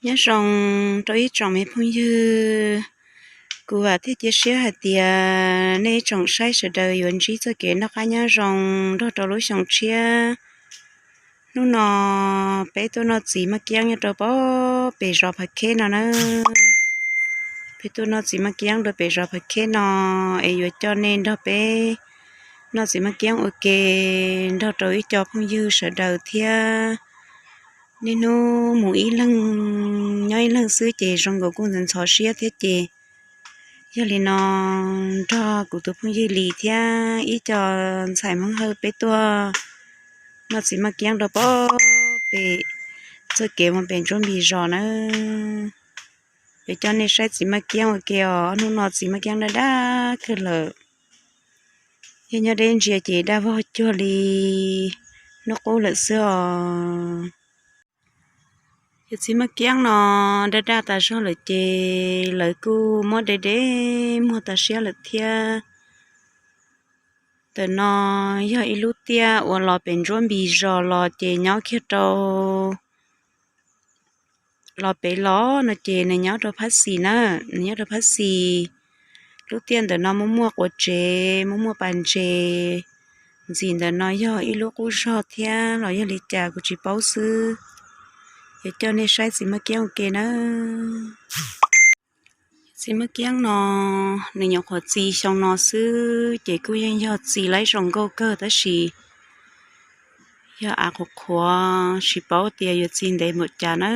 Nyob zoo rau ib tsoom me phooj ywg, kuv vam thiab cia siab hais tias nej ib tsoom saib sawv daws yuav ntsib txoj kev noj qab nyob zoo nrog rau lub xyoo tshiab. Hnub no peb tuaj noj txiv maj kiab nyob rau pem zos Phav Kheb no na. Peb tuaj noj txiv maj kiab rau pem zos Phav Kheb no es yuav coj nej nrog peb noj txiv maj kiab ua ke nrog rau ib co phooj ywg sawv daws thiab. Niaj hnub mus ib leeg nyob ib leeg xwb ces zoo nkaus kuj ntxhov ntxhov siab thiab ces yog li no nrog kuv tus phooj ywg Lis thiab ib co ntxhais Hmoob Hawj peb tuaj noj txiv maj kiab rau pem txoj kev mus pem Ntsuab Npis zos na. Yuav coj nej saib txiv maj kiab ua ke os. Hnub no txiv maj kiab daj daj kawg lawm. Yog nyob deb ntsia ces daj vog cuag li hnub qub lawm xwb os. Yog txiv maj kiab no daj daj tas zog lawm ces lawv kuj muab de de muag tas siab lawm thiab. Ntawm no yog ib lub tiaj uas los pem Ntsuab Npis zos los ces nyob kiag rau los pem los no ces nws nyob rau Phab Xis na, nws nyob rau Phab Xis. Lub tiaj ntawm no muaj muaj quav tsev, muaj muaj pas ntses. Ntxim ntawm no yog ib lub qub zog thiab los yog li cas kuv tsis paub xwb. Yuav coj nej saib txiv maj kiab ua ke na. Txiv maj kiab no nws nyuam qhuav txi xyoo no xwb ces kuj yeej yog txi laib zoo nkauj kawg tab sis yog av qhuav qhuav tsis paub tias yuav txi ntev npaum cas na.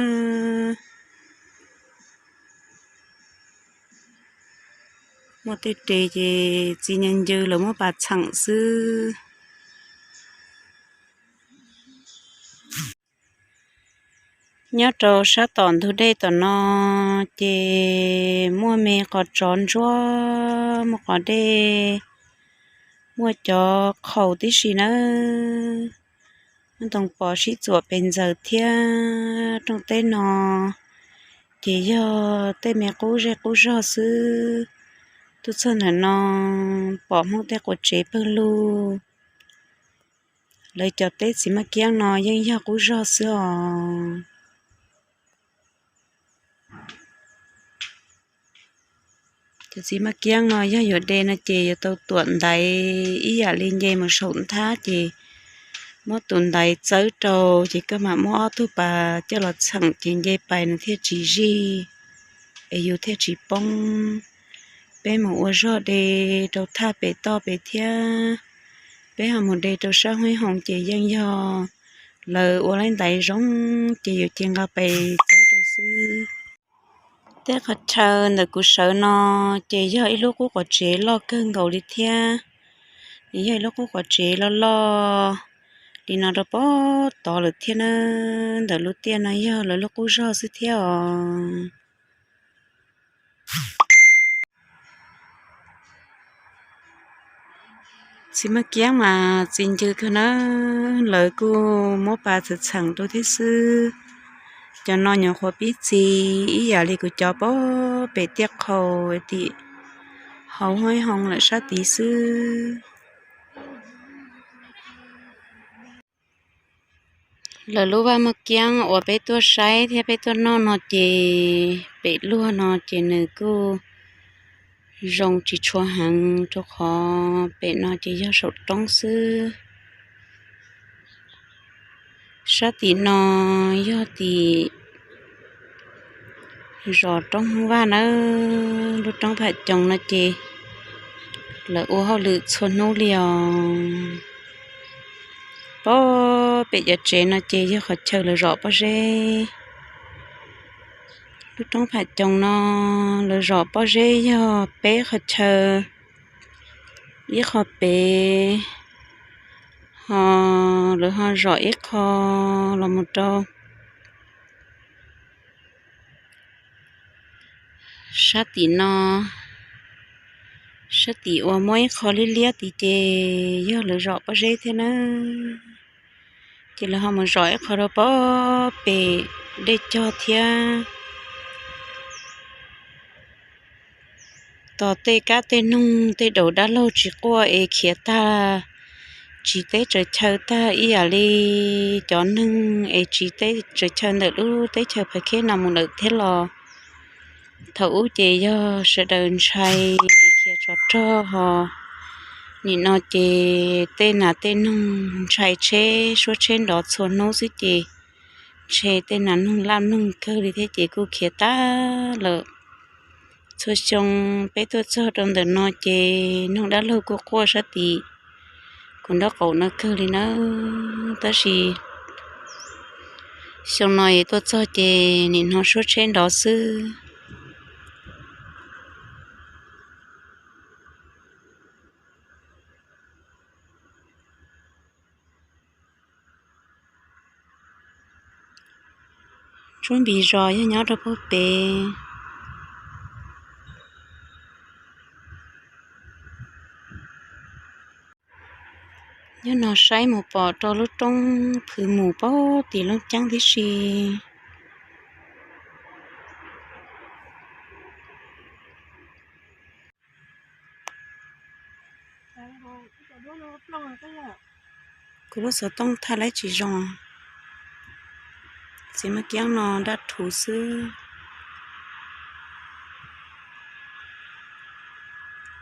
Muaj tej tes ces txi ncw ncw lawv muab pas txheem xwb. Nyob rau sab tom ntug dej tom no ces muaj me qos tsov ntsuab, muaj qos dej, muaj cov qhaus tib si nawb. Muaj ntoo pos sib txuam pes ntxaws thiab. Rooj teb no ces yog tej me qub zej qub zog xwb. Tuaj txog ntawm no pom Hmoob tej quav tsev pawg lug. Lawv cov teb txiv maj kiab no yeej yog qub zog xwb os. Cov txiv maj kiab no yog yuav de no ces yuav tau tuam ntaiv ib yam li nce mus saum nthab ces muab tus ntaiv txawb rau ces koj mam muab ob tug pas coj los txheem ces nce pais nws thiaj tsis zij es yus thiaj tsis poob. Peb mus ua zog de rau thaj pem toj pem thiab. Peb ho mus de rau sab Huaib Hoo ces yeej yog lawv ua laib ntaiv zoo ces yus ces nqa pes txawb rau xwb. Tej qhov chaw ntawm kuv sawv no ces yog ib lub qub quav tsev loj kawg nkaus li thiab. Nws yog ib lub qub quav tsev loj loj li no rau pem tod lawm thiab na. Ntawm lub tiaj no yog lawv lub qub zog xwb thiab os. Txiv maj kiab mas txi ncw kawg na, lawv kuj muab pas txheem txheem rau thiab xwb. Cov no nyuam qhuav pib txi ib yam li kuv cov pem tiaj qhaus tim hauv Huaib Hoo lawm sab tid xwb. Lawv lub vaj maj kiab uas peb tuaj saib thiab peb tuaj noj no ces pem luag no ces nws kuj zoo tsis tshua heev rau qhov pem no ces yog saum roob xwb. Sab tim no yog tim zos Roob Hmoob Vaj nawb. Lub roob Pham Coos no ces lawv ua hauj lwm txhua hnub li os. Pem cov tsev no ces yog qhov chaw lawv zom pob zeb. Lub roob Pham Coos no lawv zom pob zeb yog peb qhov chaw, ib qho pem, ho lawv ho zom ib qho los mus rau sab tim no. Sab tim uas muaj ib qho liab liab tid ces yog lawv zom pob zeb thiab nawb. Ces lawv ho mus zom ib qho rau pem dej cog thiab. Tos tej kab tej noog tej daus dab laug tsis quaj es khiav tag, tsiv teb tsaws chaw tag ib yam li cov neeg es tsiv teb tsaws chaw ntawm lub teb chaws Phav Khej no mus lawm thiab los. Thaum ub ces yog sawv daws ntshai khiav tsov rog ho, nim no ces tej nas tej noog ntshai tsheb suab tsheb nrov txhua hnub xwb ces ntshe tej nas noog laj mloog kawg li thiab ces kuj khiav tag lawm. Txhua xyoo peb tuaj txog rau ntawm no ces noog dab laug kuj quaj sab tim kuv nraub qaum no kawg li nawb, tab sis xyoo no es tuaj txog ces nim no suab tsheb nrov xwb. Tshuab npis zos yog nyob rau puag pem. Nyob no saib mus pom rau lub roob Phwv Mus puag tim Looj Ceeb tib si. Kuv lub xov tooj thaij laib tsis zoo, txiv Maj Kiab no dab rhuv xwb.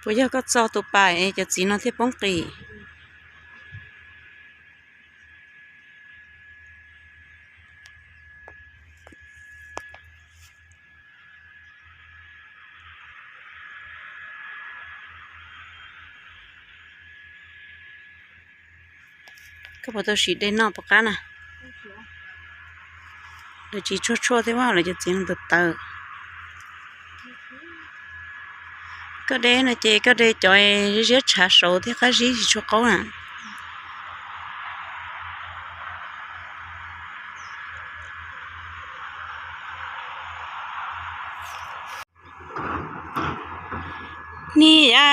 Puas yog koj txo tus pam es cov txiv no thiaj poob qis? Koj puas tau sim dej noj puas qab na? Lawv tsis tshuaj tshuaj thiab, lawv cov txiv neej tawv tawv. Koj de no ces koj de cov ziab tshav saud thiab qab zib tsis tshua qaub na. Niam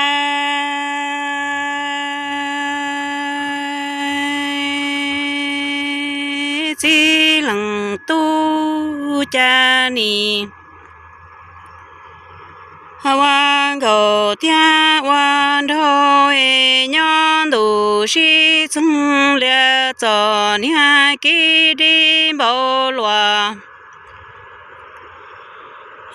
txiv leej tub cas nim ua nkaus thiab ua nraug es nyob ntu sib txoog lias txom niag kib dib npaum luas.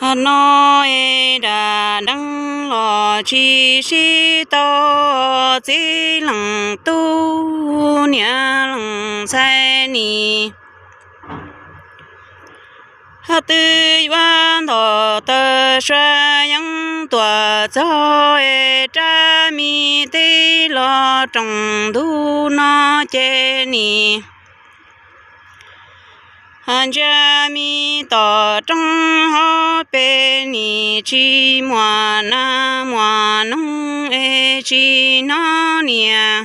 Ho no es dam deej los tsis sib tau, txiv leej tub niam leej ntxhais nim ho twb yuav ntom taw sua yeeb tuam txog es rab me teb los roos ntug no ces nim ho ntsia me tom roob hauv pes nim tsis muaj nas muaj noog es tsis hnov niam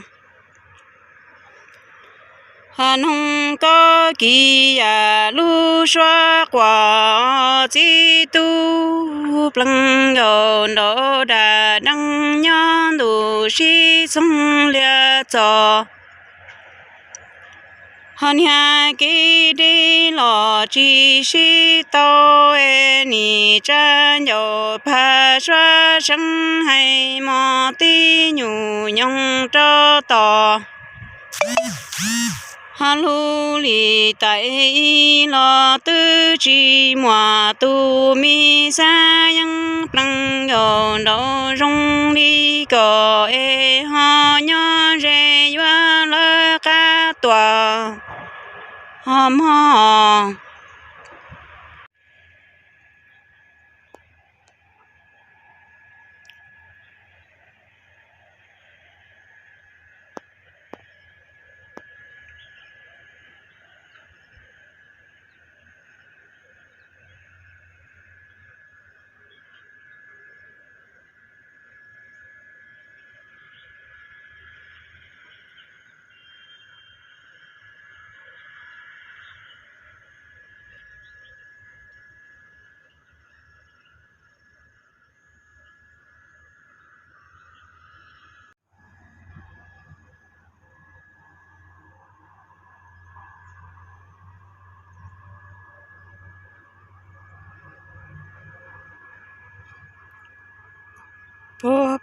ho noog kob kis yam lub suab quas. Txiv tub plees nkaus nraum dam deej nyob ntu sib txoog lias txom. Ho niag kib dib los tsis sib tau es nim tsa ncaus phaj suab seeb hais mos tib nyuag nyoog rau tom. Ho lub lim tais ib los twb tsis muaj tus me xab yeeb plees nkaus nraum zoo li kom es ho nyob ze yuav lawv qab tuam ho mog.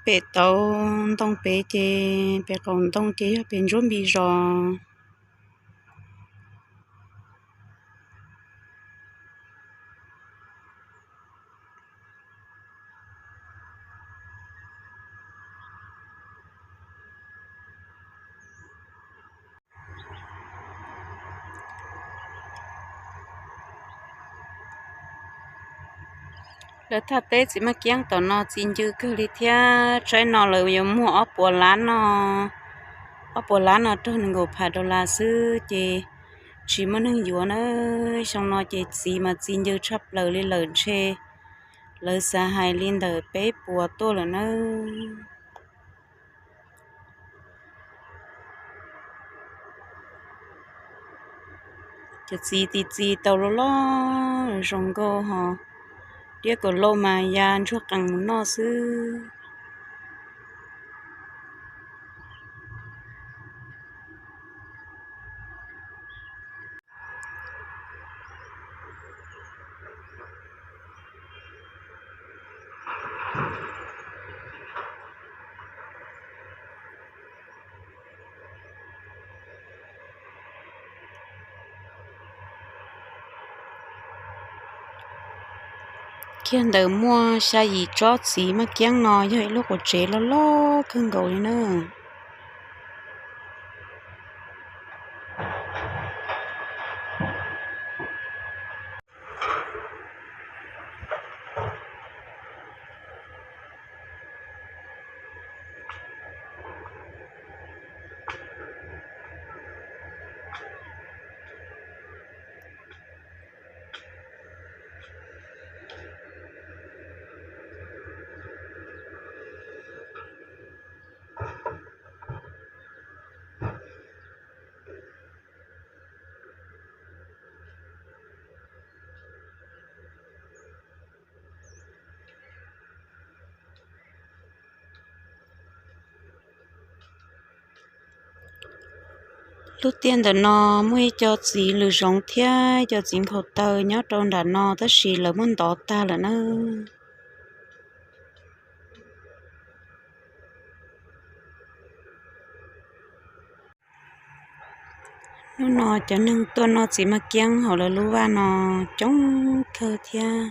Pem tauv ntoo pem ces, pem qaum ntoo ces yog pem Ntsuab Npis zos. Lawv thaj teb Txiv Maj Kiab tom no txi ncw kawg li thiab. Tsaib no lawv yuav muag ob puas lab no, ob puas lab no raug nees nkaum phav dollar xwb ces tsis muaj neeg yuav na. Xyoo no ces txiv mas txi ncw tshaj plaws li lawm ntshe lawv xav hais li ntawm peb puas tuaj lawm na. Cov txiv txiv txiv tau loj loj zoo nkauj ho, diab kaum lauj mas ya ntsuag qees mus noj xwb. Kiag ntawm muaj xya yim tsob Txiv Maj Kiab no yog ib lub qub tsev loj loj kawg nkaus li na. Lub tiaj ntawm no muaj ib co txiv lws zoov thiab ib co txiv nkhaus taw nyob rau nram no tab sis lawv muab ntov tag lawm na. Hnub no cov neeg tuaj noj Txiv Maj Kiab hauv lawv lub vaj no coob kawg thiab.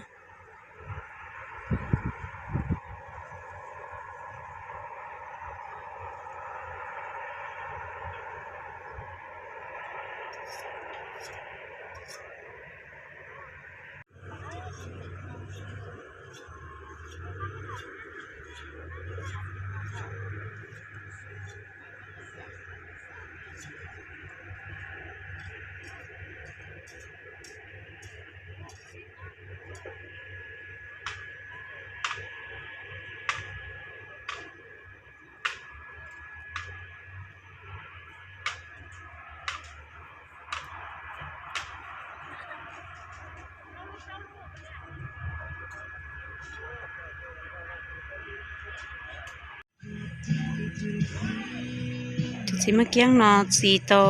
Tus Txiv Maj Kiab no txi tau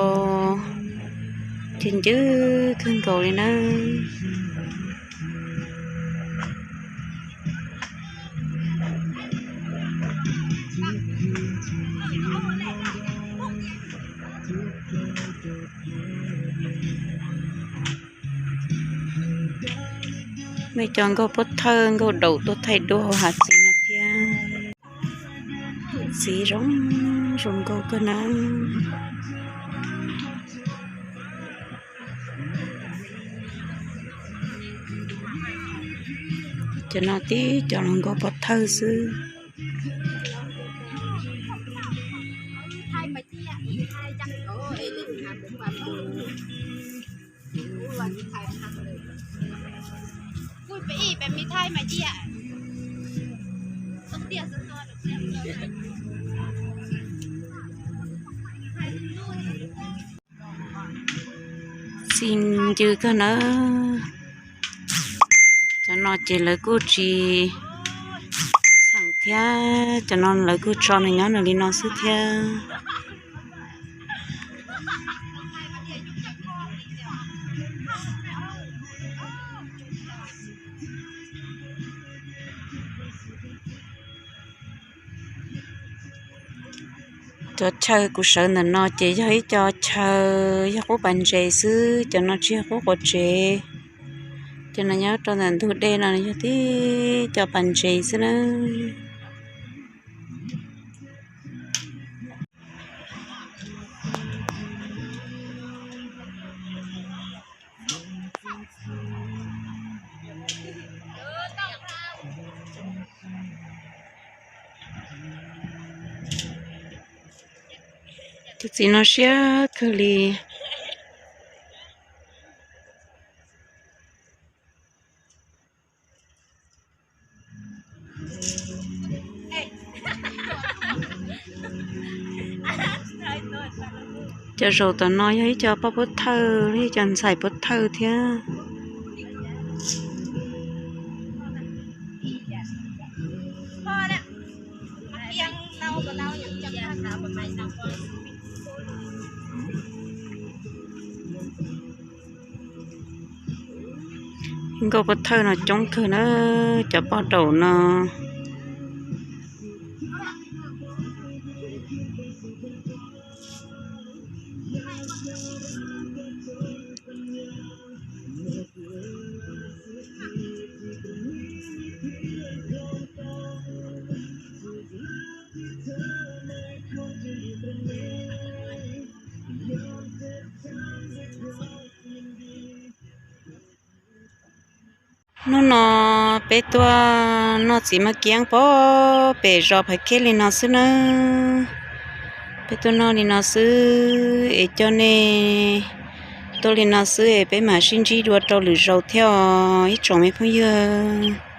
ces ncw kawg nkaus li na. Muaj cov nkauj pob thawj nkauj daum tuaj thaij duab hauv hav txiv no thiab. Txiv zoo zoo nkauj kawg na. Cov no tib cov hluas nkauj pov thawj xwb. Txi ncw kawg na. Cov no ces lawv kuj tsis txheem thiab, cov no lawv kuj tso nws nyob nws li no xwb thiab. Cov chaw kuv sawv ntawm no ces yog ib co chaw yog qub pas ntses xwb, cov no tsis yog qub quav tsev. Cov no nyob rau ntawm ntug dej no yog tib co pas ntses xwb na. Tus txiv no siab kawg li. Cov zaum tom no yog ib co poj puab thawj, ib co ntxhais puab thawj thiab. Nkauj puab thawj no coob kawg na, cov poj raum no. Hnub no peb tuaj noj txiv maj kiab pog pem zos Phaiv Khej li no xwb nawb. Peb tuaj noj li no xwb es coj nej tuaj li no xwb es peb mam sib ntsib dua rau lwm zaus thiab os ib tsoom me phooj ywg.